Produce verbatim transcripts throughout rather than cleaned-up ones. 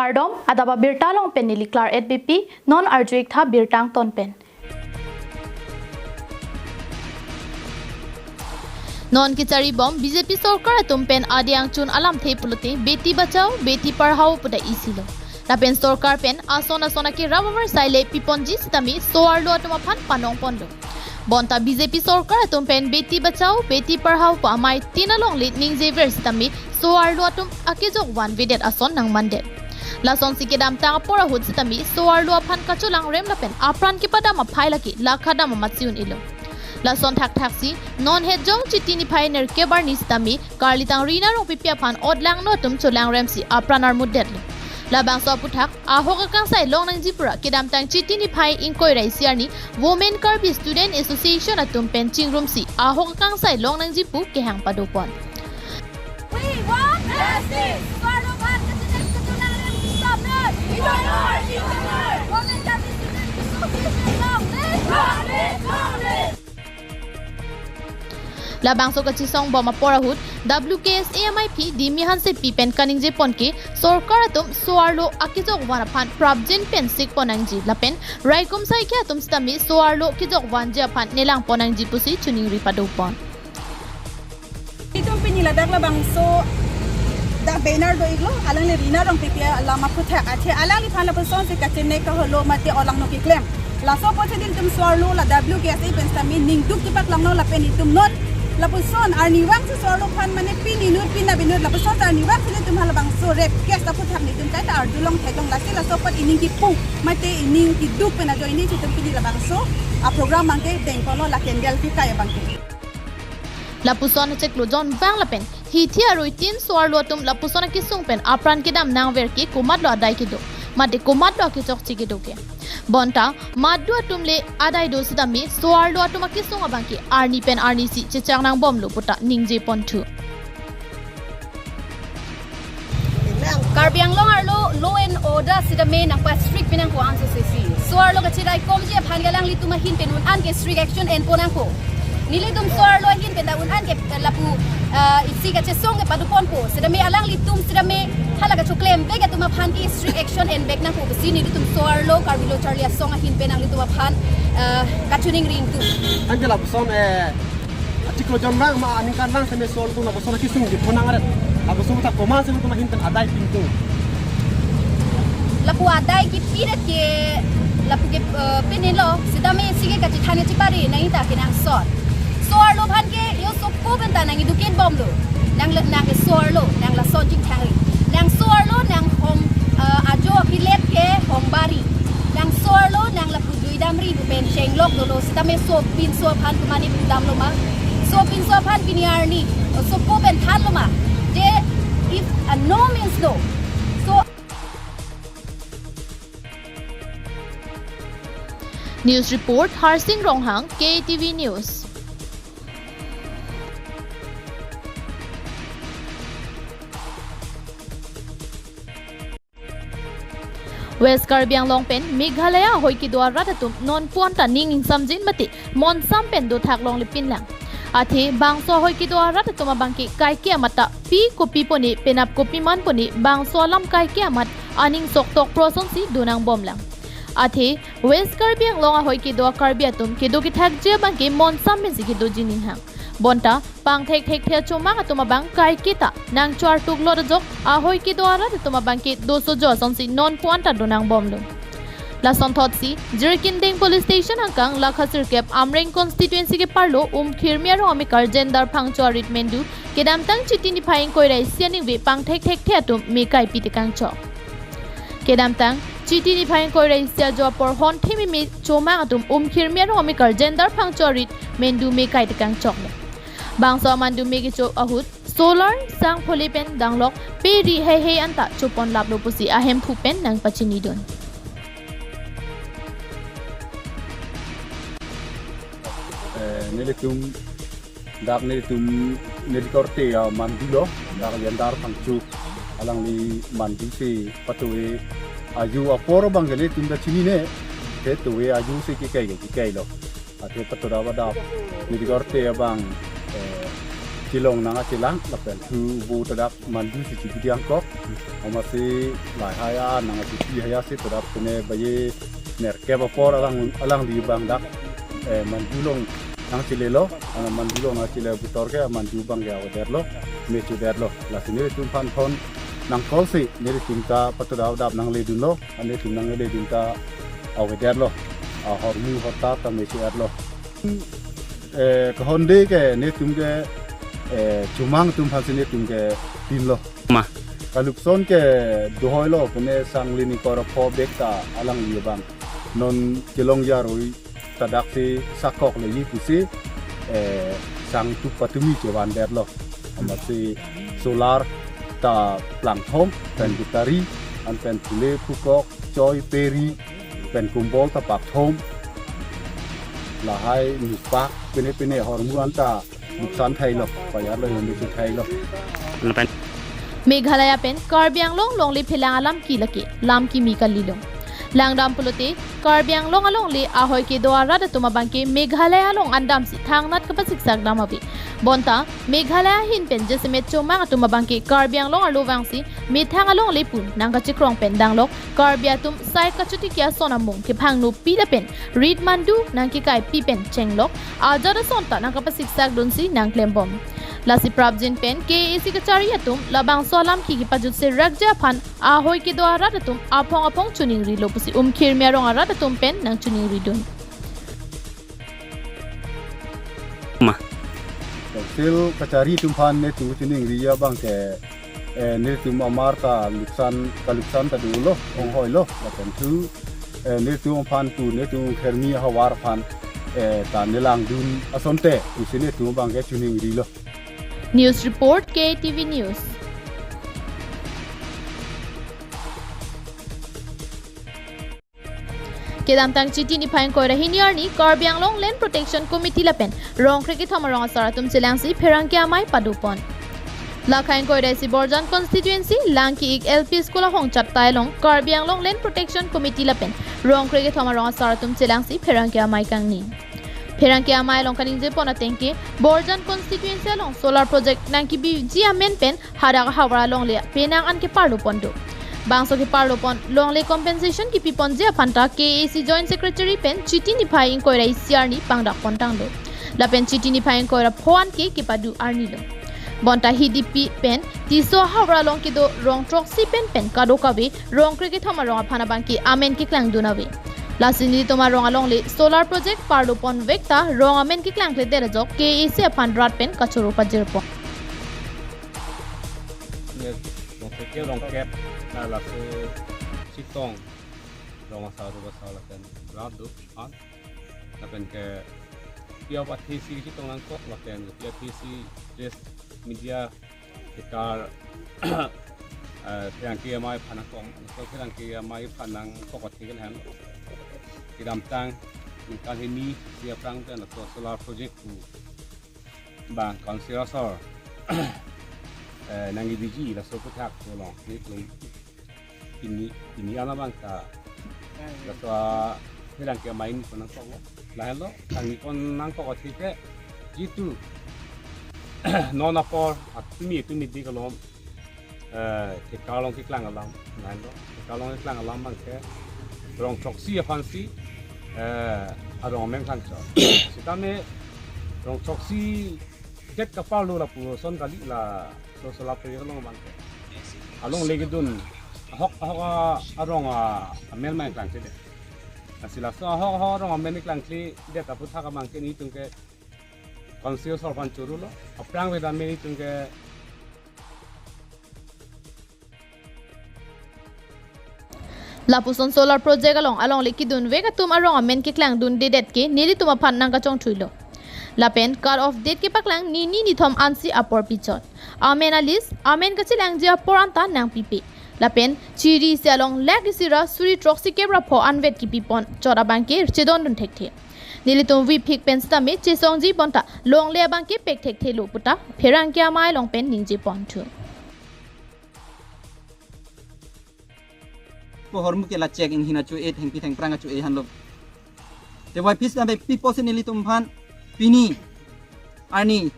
Kardom, adap abirta along pen neli Klar et B P, non arju-ik tha birta angton pen. Non kecharibom B J P sorkar atum pen adi angchun alamthe pulote Beti Bachao, Beti Padhao pu ta isi lo. Lapen sorkar pen ason ason akirap avarsai le piponji sitame so-arlo atum aphan panong ponlo. Bonta B J P sorkar atum pen Beti Bachao, Beti Padhao pu amei tin alongle ningjever sitame so-arlo atum akejok vanvedet ason nangmandet. Lasonsi kedamtang apor ahut sitame so-arlo aphan kacholangrem lapen apran kepadam aphai lake lakha dam amatsi un-elo. Lason thakthaksi non het jong Chiti niphai nerkep arni sitame karlitang Rina Rongpipi aphan otlangno atum cholangremsi apran armutdetlo. Labangso aputhak ahok akangsai longnangji pura kedamtang Chiti niphai ingkoi ra isi arni Women Karbi Student Association atum pen chingrumsi ahok akangsai longnangji pu kehang padopon. We want justice. So-arlo aphan kachenek kacholangrem stop it. We don't know our future. Women Karbi Student Association, long live! Long live! Long live! Labangso kachesongbom apor ahut W K S A amaiphi Dimi Hansepi pen kaningjepon ke sorkar atum so-arlo akejok van aphan prapjin pen sikpon nangji lapen raikom saikia atum sitame so-arlo kejok vanji aphan nelangpon nangji pusi choningri padopon. Itum pini ladak labangso dak banner do-iklo, alangli Rina Rongpipi alam aputhak, athe alangliphan lapusonsi kachenek kaholo mate otlangno keklem. Laso apotsi nelitum so-arlo la W K S A pen sitame ningduk chepaklanglo lapen itum non lapuson arnivangsi so-arlo aphan mane pini inut pini inut lapuson arnivangsi nelitum halabangso rape case aputhak nelitum kaita arjulong theklong, lasi laso apot ining kipu mate ining kiduk pen ajoine itum pini labangso a program abangke dengkolo, la candle kekai abangke. Lapuson achiklo jon vang lapen hithi arui tin so-arlo atum lapuson akesung pen apran kedam nangver ke komatlo adai kedo mate komatlo akechokche kedo ke. Bonta madu atum le adai do sitame so-arlo atum akesung abangke arni pen arnisi chechak nangbomlo pu ta ningjeponthu. Karbi Anglong arlo law and order sitame nangpa-strict pinangko anso sesi. So-arlo kachiraikomji aphan alanglitum ahin pen un-an ke strict action enpon nangko. Nelitum so-arlo ahin pen ta un-an ke, eh, lapu, eh, isi kachesong ke padoponpo. Sitame alanglitum sitame hala kachoklem vek atum aphan ke strict action envek nangpo pusi nelitum so-arlo Karbi Lo Charli Asong ahin pen nanglitum aphan, eh, kachoningri ingtung. Anke lapuson, eh, achiklo jon vang ma aningkan vang sitame so-arlo atum lapuson akesung di phonang aret. Lapuson ta komatsi nelitum ahin pen adai pingtung. Lapu adai kepidet ke lapu ke, eh, pinilo sitame isi ke kachethang chepari nangji ta kenangsot. So-arlo aphan ke yo soko pen ta nangkedo-ikbomlo. Nang le, nang ke so-arlo, nang lason chingthangri. Nang so-arlo, nang hong, eh, ajo apilet ke hongbari. Nang so-arlo, nang lapu juidamri pu pen chenglok dolo sitame sopinso aphan kumani pudamlo ma. Sopinso aphan pini arni, eh, soko pen thanlo ma. Te if, eh, no means no. So News report, Harsing Ronghang, K T V News. West Karbi Anglong pen Meghalaya ahoi kedo arat atum nonpu anta ning ingsamjin mate monsam pen dothak longle pinlang. Athe bangso ahoi kedo arat atum abangke kaike amat ta pi kopi pone penap kopi man pone bangso alam kaike amat aning soktok prosonsi donangbomlang. Athe West Karbi Anglong ahoi kedo Karbi atum kedo kethakji abangke monsam pensi kedoji ninghang. Bonta pangthek thekthe achomang atum abang kaike ta nangchar tuklot ajok ahoi kedo arat atum abangke dosojo asonsi nonpu anta donangbomlo. Lasonthotsi Jirikinding Police Station angkang lakha sirkep Amreng constituency keparlo Umkhirmi arong amekar Jendar Phangcho arit mendu kedamtang Chiti niphai ingkoi ra isi aningve pangthek thekthe atum me kaipi tekangchok. Kedamtang Chiti niphai ingkoi ra isi ajo apor honthe meme chomang atum Umkhirmi arong amekar Jendar Phangcho arit mendu me kai tekangchoklo. Bangso amandu me kecho ahut solar, sang phole pen danglok pe ri heihei anta choponlaplo pusi ahemphu pen nangpachinidun. Eh, nelitum dak nelitum neli korte amandu lo, dak Jendar Phangcho alangli mandu si patuwe aju apor abangke nelitum ta chinine, te tuwe aju si kekai ke kekailo. Athe patu daba dap neli korte abang, eh, Chelong nangkachelang lapen thu bo ta dak mandu si chibidi angkok. Amatsi lahai a nangkachipi haya si ta dak pine baye nerkep apor alang alangli abang dak, eh, mandu along nangchelelo, ana mandu along nangchele aputhot ke mandu abang ke avedetlo, me chudetlo. Lasi nelitum aphan phone nangcall si nelitum ta patu dap dap nangledunlo, nelitum nangledun ta avedetlo. Ahormu ahortar ta me chudetlo. Eh, kahonde ke nelitum ke, eh, chomang atum aphansi nelitum ke pinlo. Ma. Kalukson ke dohoilo, pine sang hini ingkoi ra pho bek ta alangli abang non Chelong Jaroi ta dak si sakok leji pusi, eh, sang tup patumi chevandetlo. Amatsi solar ta plangthom, pen gutari, an pen phule phukok, choi peri, pen kumbol ta pakthom. Lahai nipak pine pine ahormu anta luksan thailo, payarlo, home si thailo. Meghalaya pen Karbi Anglong longle phelang alam ke lake, lam kimi kalilo. Langdam pulote, Karbi Anglong alongle ahoi kedo arat atum abang ke Meghalaya along an damsi thangnat kapasiksak dam ave. Bonta, Meghalaya ahin pen jasemet chomang atum abang ke Karbi Anglong arlo vangsi methang alongle pu nangkachekrong pen danglok, Karbi atum sai kachotiki ason amung kephangno pi lapen rit mandu nangkekaipi pen chenglok, ajat ason ta nangkapasiksak dunsi nangklembom. Lasi prapjin pen K A A C kachari atum labangso alam ke kepajutse rakji aphan ahoi kedo arat atum aphong aphong choningrilo pusi Umkhirmi arong arat atum pen nangchoningridun. Ma. Council kachari atum aphan nelitum choningri abang ke, eh, nelitum amar ta luksan, kaluksan ta dolo, onghoilo, lapen thu, eh, nelitum aphan pu, nelitum Umkhirmi ahavar aphan, eh, ta nelangdun asonte, pusi nelitum abang ke choningrilo. News report, K T V News. Kedamtang Chiti niphai ingkoi ra hini arni Karbi Anglong Land Protection Committee lapen rong krekethom arong asar atum chelangsi pherangke amei padopon. Lakhai ingkoi ra isi Borjan constituency Langki-ik L P School ahong chattai along Karbi Anglong Land Protection Committee lapen rong krekethom arong asar atum chelangsi pherangke amei kangni. Pherangke amei along kaningjepon ateng ke Borjan constituency along solar project nangkebiji amen pen hadak ahavar alongle penang an keparlopon do. Bangso keparlopon longle compensation kepiponji aphan ta K A A C Joint Secretary pen Chiti niphai ingkoi ra isi arni pangdakpon tanglo. Lapen Chiti niphai ingkoi ra pho an ke kepado arnilo. Bonta Hidipi pen Tisso ahavar along kedo rong throksi pen pen kadokave rong krekethom arong aphan abang ke amen keklangdun ave. Lasi nelitum arong alongle solar project parlopon vek ta rong amen keklangkledet ajok K A A C aphan rat pen kachoro pajirpon. Ne, rong kep, rong kep, na laso chetong, rong asar, rong asar lapen rat do, an. Lapen ke, pi apathesi chetong nangkok, lapen pi apathesi press media, thekar, eh, pherangke amei aphan nangkok, so pherangke amei aphan nangkok athe ke lahenlo. Kedamtang, ningkan hini, isi aphrang pen, so solar project pu bang council asor, eh, nangkebiji laso aphuthak along nelitum pini, pini an abang ta laso apherangke amei pon nangkoklo. Lahenlo, kangni pon nangkok athe ke jitu non apor atumi atumi di kalom, eh, thekar along keklang alam, lahenlo, thekar along keklang alam abang ke rong throksi aphansi, eh, arong amen klangchot. Sitame rong throksi det kaparlo lapuson kali laso solar project along abang ke. Alongle kedun ahok ahok a-, arong a-, amen abang klangchot de. Lasi laso ahok ahok arong amen klangchot det aphuthak abang ke nelitum ke council asor aphan chorolo. Aphrang avedet amen nelitum ke Lapuson solar project along alongle kedun vek atum arong amen keklangdundedet ke nelitum aphan nangkachongthuilo. Lapen cut off date kepaklang nini nithom ansi apor pichot. Amen a-list, amen kachelangji apor anta nangpipe. Lapen chiri isi along lakh isi ra suri throksi kep ra pho anvet kepiponchot abang ke chedondun thekthe. Nelitum vepik pen sitame chesongji bonta longle abang ke pek thekthelo puta pherangke amei along pen ningjeponthu. Ko hormu ke la chek inghin achu-e thengpi thengphrang achu-e hanlo. Te wai phis na be pi pusi nelitum aphan pini arni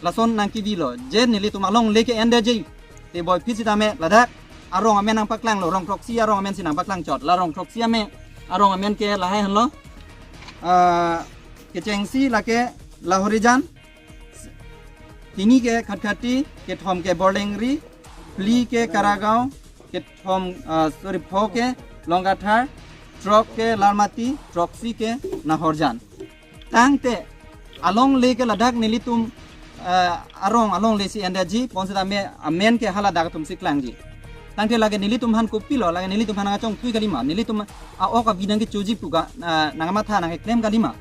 Lason nangkivilo, je nelitum alongle ke-endetji. Te boi aphi sitame ladak arong amen nangpaklanglo, rong throksi arong amen si nangpaklang chot. La rong throksi amen, arong amen ke lahai henlo. Ah, kechengsi lake Lahorijan, hini ke Khatkhati, kethom ke Borlengri, phli ke Karagaon, kethom, ah, sorry, pho ke Longkathar, throk ke Larmati, throksi ke Nahorjan. Tangte alongle ke ladak nelitum, ah, arong alongle si endetji, bonsitame amen ke haladak atum si klangji. Tangte lake nelitum aphan kopilo, lake nelitum aphan nangkachongthui kalima, nelitum a-ok avi nangkechoji pu ka, ah, nangkamatha nangkeklem kalima.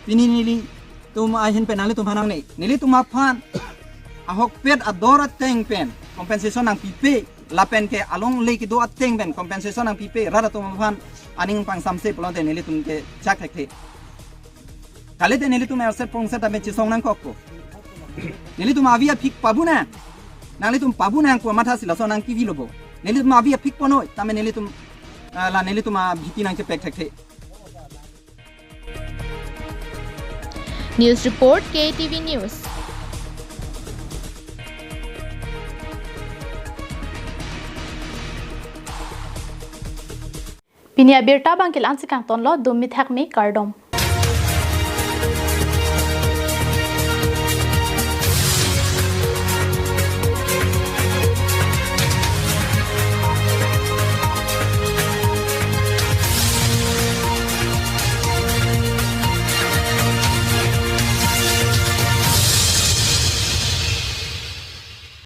Pini nelitum ahin pen nanglitum aphan nangne, nelitum aphan ahokpet ador ateng pen compensation nangpipe, lapen ke alongle kedo ateng pen compensation nangpipe, rat atum aphan aning pangsamse pulote nelitum ke chak thekthe. Kalite nelitum erset pongset amen chesong nangkokpo. Nelitum avi aphik pabunang. Nanglitum pabunang pu mathasi lason nangkivilo bo. Nelitum avi aphik ponnoi, tame nelitum, ah, la nelitum abhiti nangchepek thekthe. News report, K T V News. Pini abirta abang ke la-an si kangtonlo, dum mithak me, kardom.